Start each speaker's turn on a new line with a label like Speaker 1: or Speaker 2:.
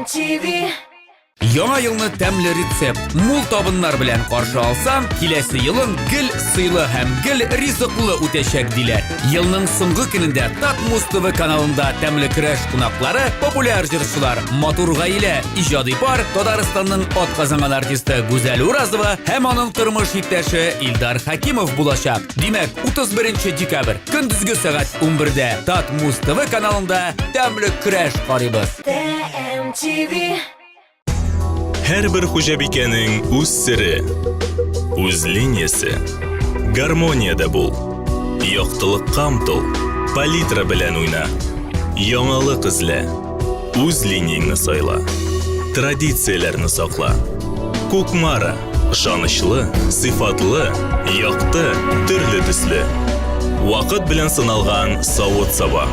Speaker 1: TMTV.
Speaker 2: Яңа елны тәмле рецепт, мул табыннар белән каршы алсаң, киләсе елың гел сыйлы һәм гел ризыклы үтәчәк диләр. Елның соңгы көнендә Татмуз ТВ каналында тәмле көрәш кунаклары, популяр җырчылар, матур гаилә, иҗади пар, Татарстанның атказанган артисты Гүзәл Уразова һәм аның тормыш иптәше Илдар Хәкимов булачак. Димәк, 31 декабрь, көндезге сәгать 11-дә Татмуз ТВ каналында тәмле көрәш карыйбыз.
Speaker 1: TMTV.
Speaker 3: Һәрбер хуҗабикәнең үз сере, үз линиясе. Гармониядә бул. Яктылыкка омтыл. Палитра белән уйна. Яңалык эзлә. Үз линияңне сайла. Традицияләрне сакла. Кукмара. Ышанычлы, сыйфатлы, якты, төрле төсле. Вакыт белән сыналган савыт-саба.